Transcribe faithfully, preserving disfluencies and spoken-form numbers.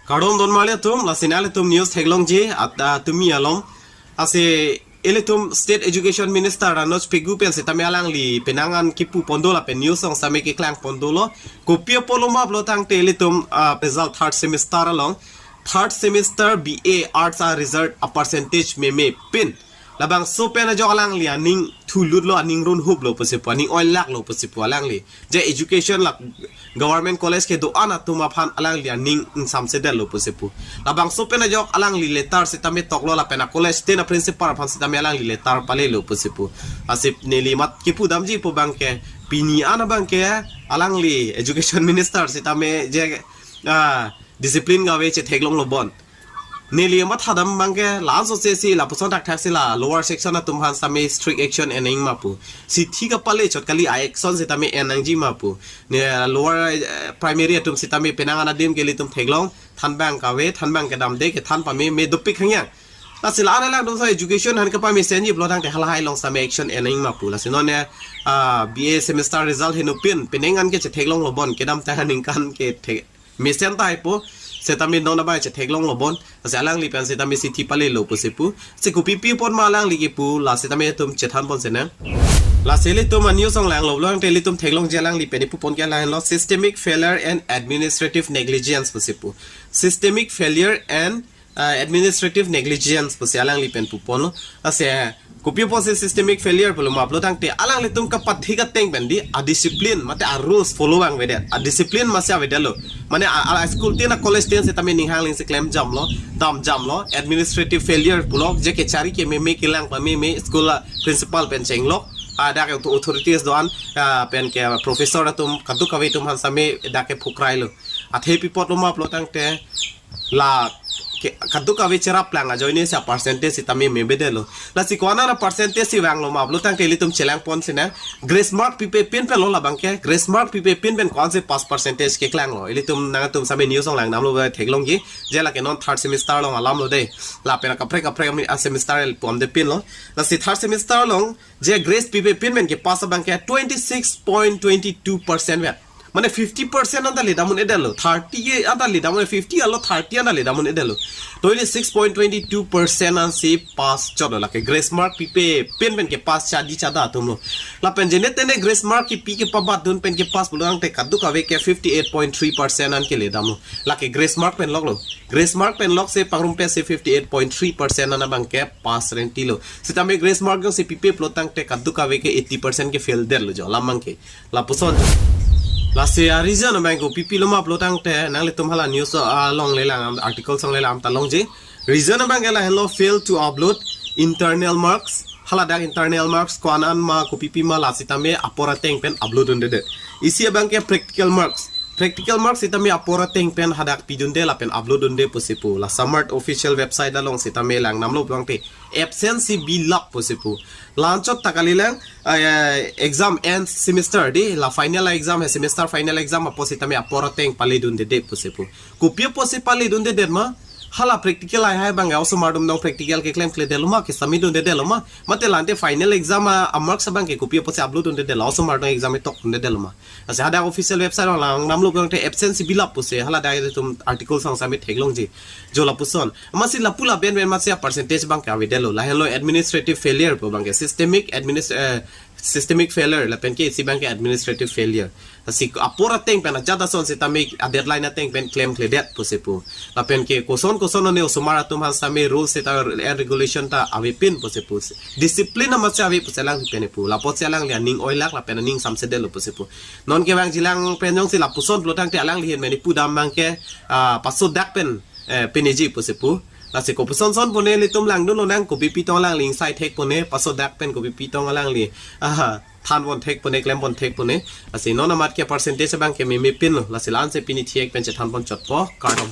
Kardom don marli atum, lasi nanglitum news theklongji, at, ah, tumi alom. Lasi ilitum State Education Minister Ranoj Pegu pen sitame alangli penang an kipu pon do lapen news along sitame keklang pon dolo. Kopi apotlo ma pulo tangte ilitum, ah, result third semester along. Third semester B A Arts a-result a-percentage meme pin. Labangso pen ajok alangli aning thulutlo, aning runhuplo pusi pu, aning oilaklo pusi pu alangli. Je education la government college kedo-an atum aphan alangli aning ingsamsedetlo pusi pu. Labangso pen ajok alangli letter sitame toklo lapen a-college ten a-principal aphan sitame alangli letter palelo pusi pu. Lasi neli mat kipu damji pu abangke pini an abangke alangli education minister sitame je, ah, discipline kave chetheklonglo bon. Neli mathadam abangke la-anso sesi lapuson thakthak si la lower section atum aphan sitame strict action en nangji ma pu. Chithi kapale chot kali, a-action sitame en nangji ma pu. Ne lower, eh, primary atum sitame penang an adim ke ilitum theklong, thanbang kave, thanbang kedamde kethan pameme dopik hangyang. Lasi la-an alangtum sa education aphan kepamesenji pulo tangte halahai along sitame action en nangji ma pu. Lasi non ne, ah, B A semester result henopin penang an ke chetheklonglo bon, kedamtang aningkan ke the mesen tahai po, sitame non abang chetheklonglo bon, lasi alangli pen sitame chithi palelo pusi pu. Si kopipi apot ma alangli kipu, la sitame itum chethan pon senang. Lasi ilitum a-news along langlo pulo tangte ilitum theklongji alangli pen ipu pon ke lahenlo, systemic failure and administrative negligence pusi pu. Systemic failure and, ah, administrative negligence pusi alangli pen pu ponlo. Lasi kopi apotsi systemic failure pulo ma pulo tangte alanglitum kapathik ateng pen di a-discipline mate a-rules follow vangvedet. A-discipline masi avedetlo. Mane a, a school ten a-college ten sitame ning hangling si klem jamlo, dam jamlo, administrative failure pulo, je kechari kememe kelang pameme, school a-principal pen chenglok, ah, dak ke authorities do-an, ah, pen ke professor atum kadokave atum aphan sitame dak ke phukrailo. Athe pi apotlo ma pulo tangte la ke, kadokave cheraplang ajoine si a-percentage sitame memevedetlo. Lasi ko-an a-percentage si vanglo ma pulo tangte ilitum chelang pon senang. Grace mark pipe pin pen lo labangke. Grace mark pipe pin pen ko-ansi pass percentage keklanglo. Ilitum nangtum sitame news along langdamlo, theklongji. Je lake non third semester along alamlo de. Lapen kaprek kaprek ami a-semester el pom de pinlo. Lasi third semester along je grace pipe pin pen kepass abangke twenty six point twenty two percent vet. Mane fifty percent anta ledam un-edetlo, thirty anta ledam un, fifty alo thirty anta ledam un-edetlo. Twenty six point twenty two percent ansi pass chotlo, lake grace mark pipe pin pen kepass chadi chada atumlo. Lapen jene tene grace mark kepi kepabatdun pen kepass pulo tangte kadokave ke fifty eight point three percent an keledamlo. Lake grace mark pen loklo. Grace mark pen lok si pangrumpet si fifty eight point three percent an abangke pass rentilo. Sitame grace mark jongsi pipe pulo tangte kadokave ke eighty percent ke fail detlo jo alam abangke. Lapuson. Lasi a-reason abang kopipilo ma pulo tangte nanglitum hala news along lelang, article along lelang ta longji. Reason abangke lahenlo, fail to upload internal marks. Hala dak internal marks ko-an an ma kopipi ma la sitame apor ateng pen upload dundedet. Isi abangke practical marks. Practical marks sitame apor ateng pen hadak pidunde lapen upload dunde pusi pu. La SAMART official website along sitame langdamlo pulo tangte absence si bilap pusi pu. La-anchot ta kalilang, eh, exam end semester di, la final exam he, semester final exam apot sitame apor ateng paledundedet pusi pu. Kopi apotsi paledundedet ma? Hala practical lahai abang osomar atum dong practical keklemkledetlo ma, kesubmit dundedetlo ma? Mate la ante final exam a, a-marks abangke kopi apotsi upload dundedetlo, osomar dong exam tok dundedetlo ma? Lasi hadak official website along langdamlo pulo tangte absence si bilap pusi, hala dak itum article along sitame theklongji. Jo lapuson. Amatsi lapu laben pen amatsi a-percentage abangke avedetlo. Lahenlo administrative failure pu abangke, systemic administ-, eh, systemic failure lapen ke isi abangke administrative failure. Lasi apor ateng pen ajat ason sitame a-deadline ateng pen klemkledet pusi pu. Lapen ke koson koson one osomar atum aphan sitame rules seta and regulation ta avepin pusi pu. Discipline amatsi ave pusi alangli pen pu. Lapotsi alangli aning oilak lapen aning ingsamsedetlo pusi pu. Non kevangjilang pen jongsi lapuson pulo tangte alangli ahin mane pudam abangke, ah, pasodak pen, eh, piniji pusi pu. Lasi kopuson son pune ilitum langdunlonang, kopipi tong alangli ingsai thek pune, pasodak pen kopipi tong alangli, aha, than pon thek pune, klem pon thek pune. Lasi non amat ke percentage abangke meme pinlo. Lasi la-ansi pini thek pen chethan pon chotpo. Kardom.